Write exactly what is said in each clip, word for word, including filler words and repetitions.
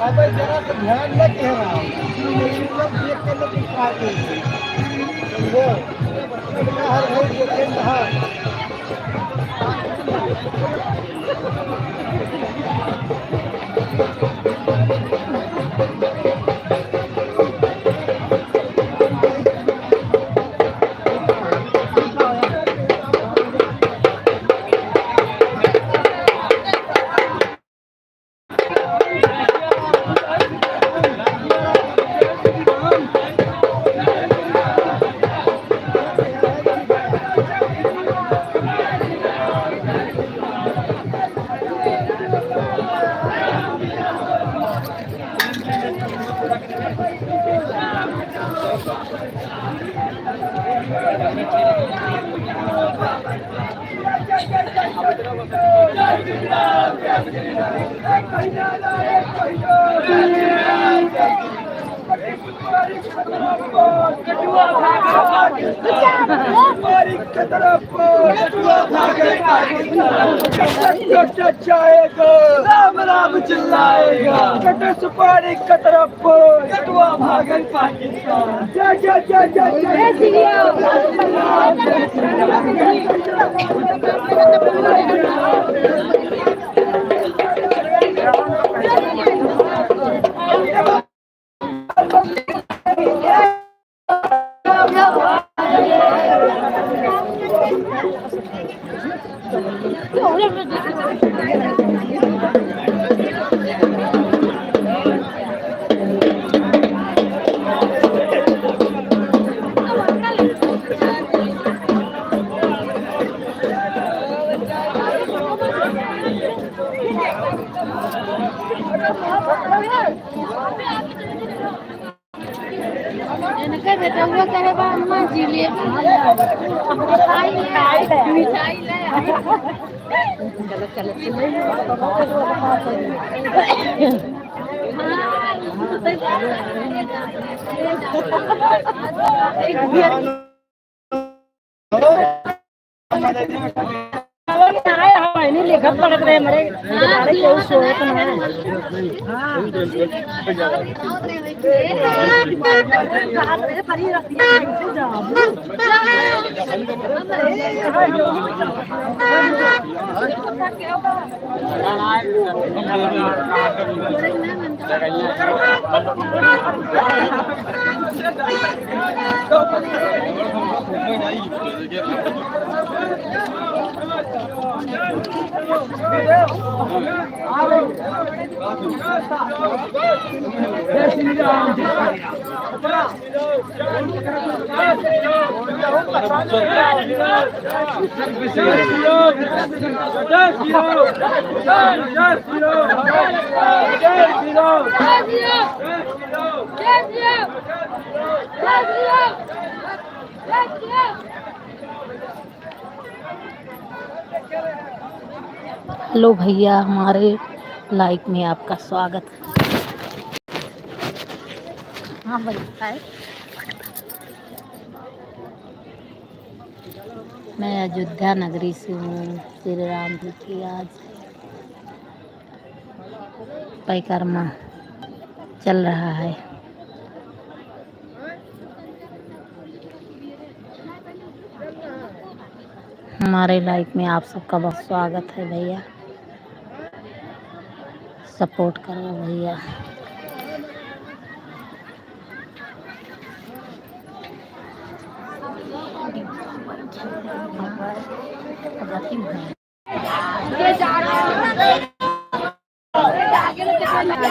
अबे जरा तो ध्यान न कह रहा हूँ। ये सब देख के तो कुछ बात नहीं। समझे? हर भाई देखे कहाँ। राम राम चिल्लाएगा। कटे सुपारी कतरा पर। कटुआ भागल पाकिस्तान। जय, जय, जय, जय, जय। इनके बेटउआ कहे बा, "अम्मा, जिलेबी ले आओ, मिठाई ले आओ, मिठाई ले आओ।" चलो, चलो, चलो। हेलो भैया, हमारे लाइव में आपका स्वागत है। हाँ भाई, हाय। मैं अयोध्या नगरी से हूँ। श्री राम जी की आज परिक्रमा चल रहा है। हमारे लाइव में आप सबका बहुत स्वागत है भैया, सपोर्ट करो भैया।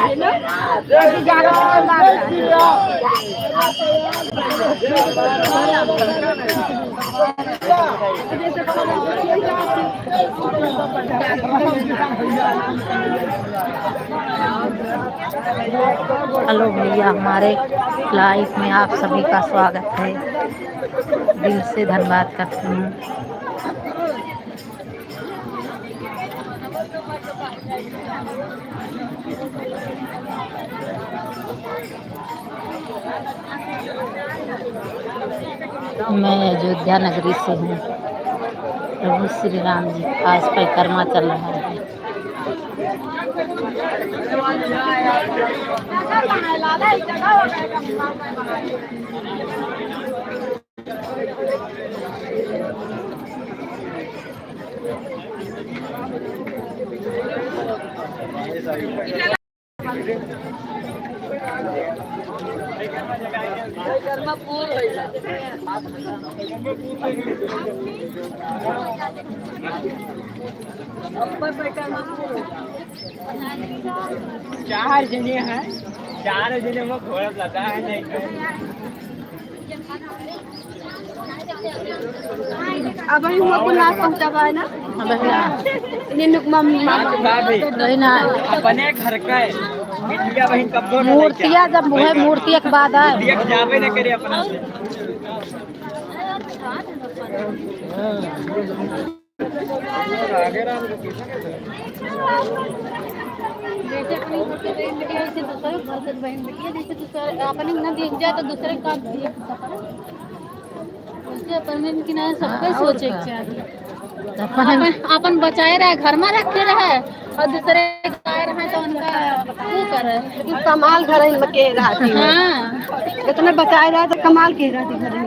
हेलो भैया, हमारे लाइव में आप सभी का स्वागत है। दिल से धन्यवाद करती हूँ। मैं अयोध्या नगरी से हूँ। प्रभु श्री राम जी का आज परिक्रमा चल रहा है। चार जने हैं, चार जने में घोड़ा लगा है, नहीं तो अब ही हुआ को लाश पहुंचा बा है ना? अब ही ना। इन्हें नुकमा मामा। भाभी, वही ना। अपने घर का है। बिटिया बहन कब दो मूर्तिया जब हुए, मूर्तिया के बाद आए। मूर्तिया के जाबे न करे अपना। जैसे अपनी छोटी बहन बिटिया, जैसे दूसरे घर के बहन बिटिया, जैसे दूसरे अपने ना देख जाए तो दूसरे का देख सकता है। वैसे अपन में कि ना सबके हाँ, और सोचे का? के चाहिए। अपन अपन, अपन बचाए रहे, घर में रखे रहे और दूसरे जाए रहे तो उनका वो करे। लेकिन कमाल घर में के रहती है। हाँ। इतने बचाए रहे तो कमाल के रहती घर में।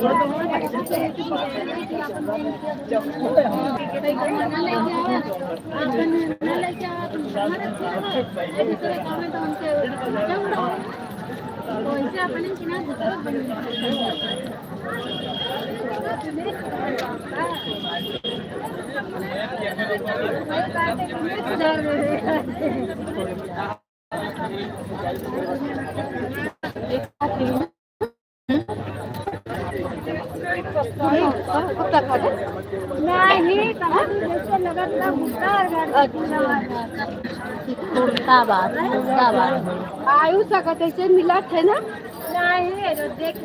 नहीं, कहाँ? जैसे लगत बा मुर्दाबाद, मुर्दाबाद। आयु सकत ऐसे मिलत है ना? नहीं, ये देख,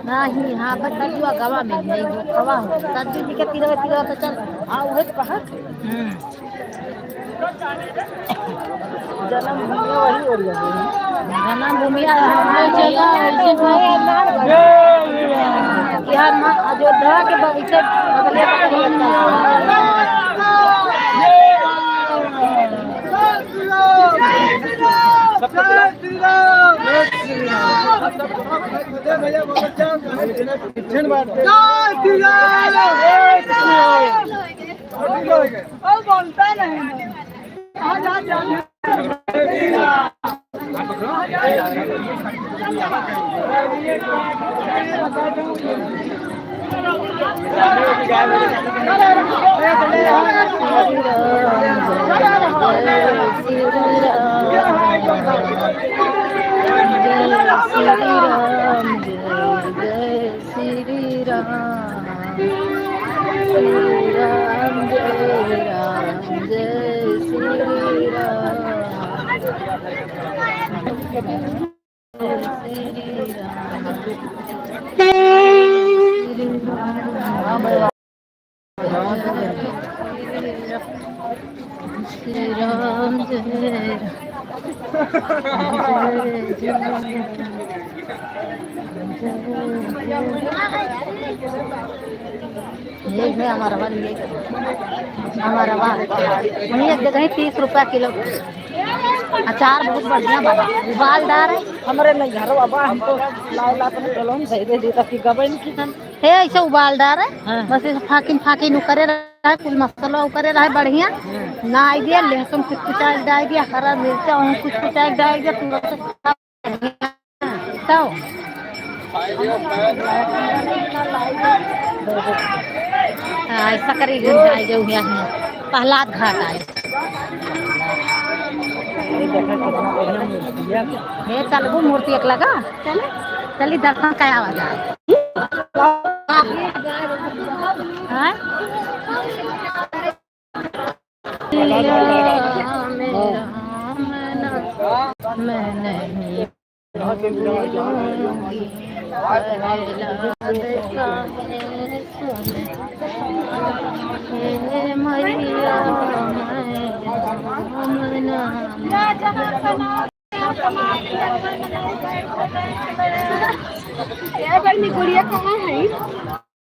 नहीं, हाँ, बस कदुआ गवा में है, वो खवा हो। सब्जी जी के तिरवा, तिरवा तो चल। हाँ, वही तो कहा। हम्म। जन्मभूमि वही ओरिया है। जन्मभूमि है, हमारे जगह है, जैसे कि हम अयोध्या के बगीचे बगले बगले श्री राम, जय जय श्री राम, श्री राम, जय राम, जय श्री राम। श्री राम। श्री राम जय राम। जय जय। ये है हमारा वाला, ये हमारा वाला। वहीं एक जगह ही तीस रुपया किलो। अचार बहुत बढ़िया बना, उबालदार है। हमरे नहीं घर बाबा, हमको लाए ला अपने टोलों में दे दे, ताकि गबन की हम। हे, ऐसे उबालदार है। हाँ। बस ऐसे फाकिन फाकिन उकरे रहा है, कुल मसाला उकरे रहा है बढ़िया। हाँ। ना आई दिया, लहसुन कुछ कुचाई डाल दिया, हरा मिर्चा वहीं कुछ कुचाई डाल दिया, पूरा से तब। हाँ, ऐसा करी घूम आए जो यहाँ है, प्रहलाद घाट आए। हे चलबू मूर्ति एक लगा, चले, चली दर्शन करावा जाए। हाँ? ए बहिनी, गुड़िया कहाँ है?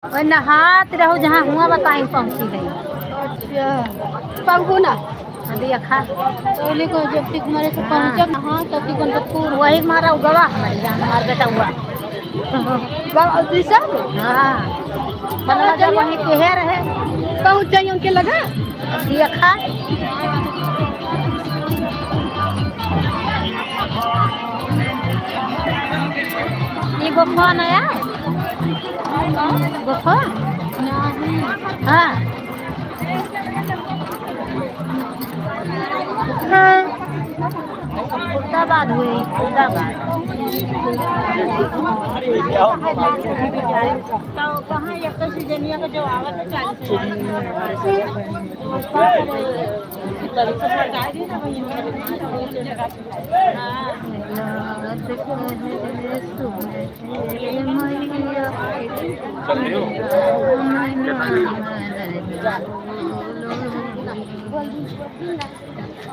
ओए नहात रहू, जहाँ हुआ बताई पहुँची गई। अच्छा, पहुँचू ना। अभी अखा। पहले को जब तक हमारे से हाँ। पहुँचब ना, हाँ, तब तक उनको पूर वही मारा उगवा हमारे जान, हमार बेटा हुआ। बाबा, जी सब? हाँ। मतलब जब वहीं के है रहे। पहुँच जाइए उनके लगा। अभी अखा। ये गुफा नया है? गुफा? हाँ। खुर्दाबाद हुई, खुर्दाबाद। तो कहाँ एक तो सीजनिया का जो आवत है, चालीस हजार।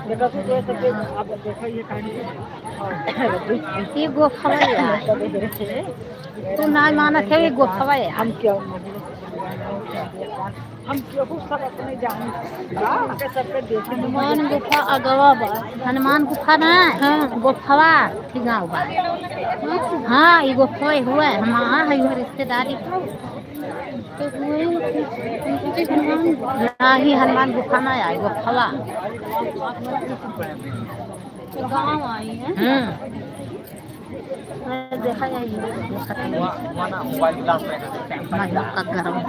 देखो, तो ये सब आप देखो, ये कहानी। ये गुफा है। तू ना मानत है, ये गुफा है। हम क्या हम केहू सब अपने जान, हाँ, के सबके देखे। हनुमान गुफा अगवा बा। हनुमान गुफा ना? हाँ। गुफवा, ठीक गाँव बा। हाँ, ये गुफवा हुआ है। हम वहाँ है, ये रिश्तेदारी। तो हुए, उनके हनुमान। ना ही हनुमान गुफा ना आए, गुफवा। तो गाँव आई है। हम्म। देखा जाए, ये देखा जाए। मजू का गरम है।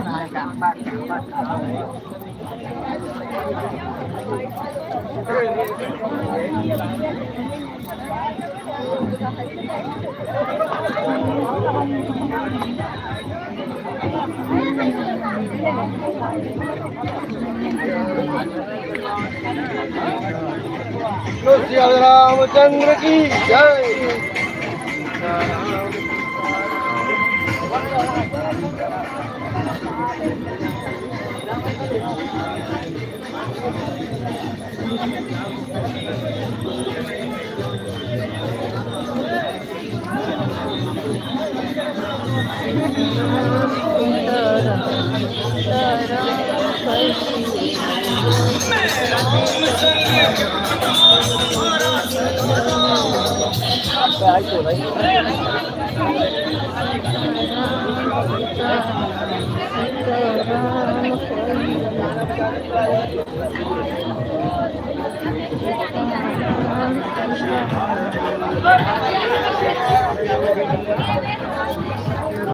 बोलो सिया रामचंद्र की जय।